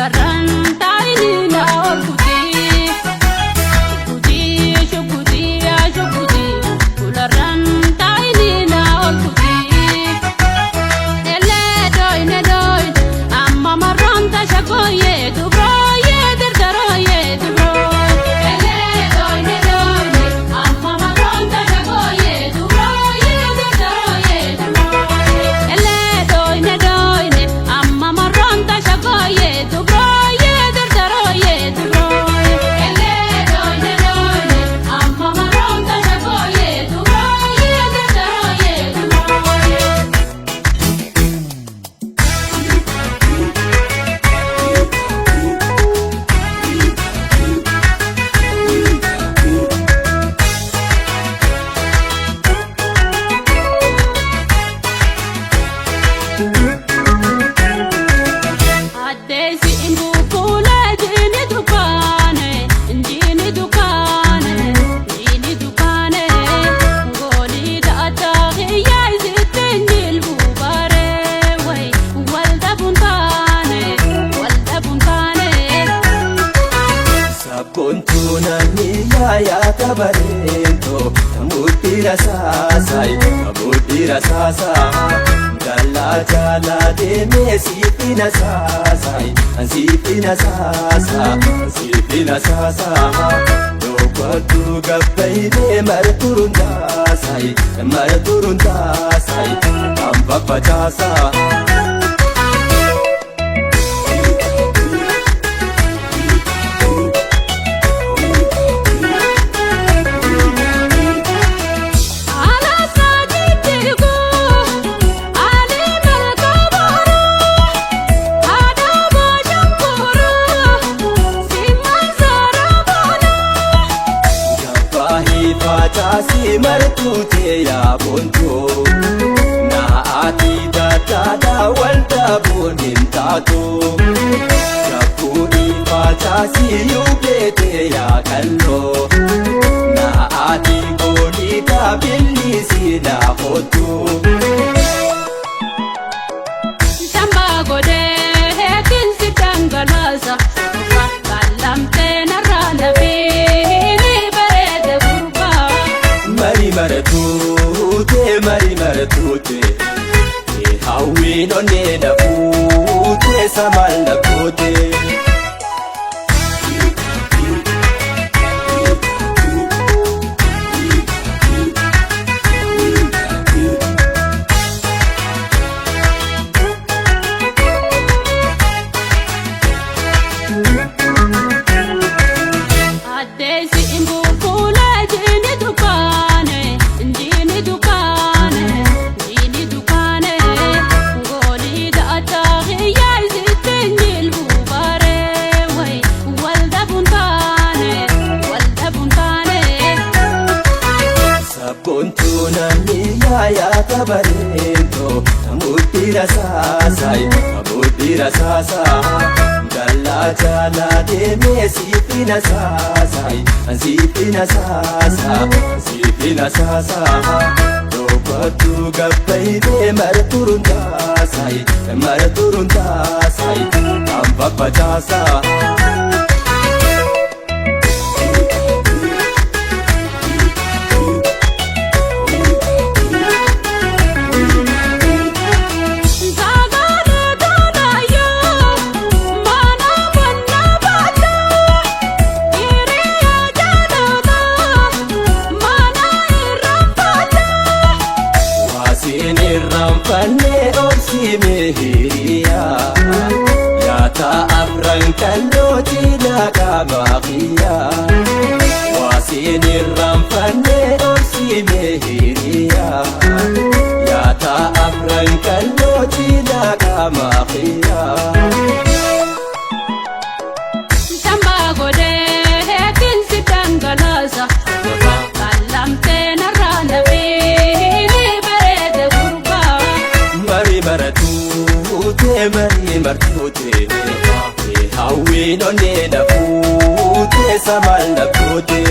Fuularraan taa'anii na ol kutii. Shukutii shukutii yaa shukutii fuularraan taa'anii na ol kutii. Elee dooyne dooyne amma marroon tashagooyee dubrooyee dardarooyee dubrooyee. Elee dooyne dooyne amma marroon tashagooyee dubrooyee dardarooyee dubrooyee. Elee dooyne dooyne amma marroon tashagooyee dubrooyee dardarooyee dubrooyee. Elee dooyne dooyne amma marroon tashagooyee dubrooyee dardarooyee dubrooyee. Addeessi imbuufuulee jiini dukkaane jiini dukkaane jiini dukkaane goolii da'ataa hiyyaa isitti jilbuu baaree wayi walda buntaane walda buntaane. Sabboontuu namni yaayaa tabareentoo namooti rasaasaa namooti rasaasaa dallaa jaalaa deemee siifi nasaasaa siifi nasaasaa siifi nasaasaa dhokwattuu gabbaayinee marturuun taasaa marturuun taasaa kan faffacaasaa. Alaasaa jijjiiruu ani malka booroo haadha booshaan siman saara boonaa. Gabbaahi facaasii martuutee yaaboontuu Naa'atii daataadhaa walda booniin taatu Gabbuudhii facaasii yuubeetee yaaqalloo Naa'atii goolii taabilisii laafotu. Shambaa godhee heekinsi dhangalaasa Kallamtee narraa lafee ni bareeda gurbaa. Mari maratuute mari maratuute hawwiin onnee na fuute samal na goote. Addeessi imbuufuulee jiini dukkaane jiini dukkaane jiini dukkaane goolii da'ataa hiyyaa isitti jilbuu baaree wayi walda buntaane walda buntaane. Sabboontuu namni yaayaa tabareentoo namooti rasaasaa namooti rasaasaa dallaa jaalaa deemee siifi nasaasaa siifi nasaasaa siifi nasaasaa dhokwattuu gabbaayinee marturuun taasaa marturuun taasaa kan faffacaasaa. Saagalee tolaayoo mana banna baadhaa hiriyaa jaalala mana irraan baadhaa. Waasiin irraanfannee obsiime hiriyaa Nyaata afran kallooti dhaaqamaa qiyyaa Waasiin irraanfannee obsiime hiriyaa Nyaata afran kallooti dhaaqamaa qiyyaa Shambaa godhee heekinsi dhangalaasa Kallamtee narraa lafee ni bareeda gurbaa. Mari maratuute mari martuute hawwiin onnee na fuute samal na goote.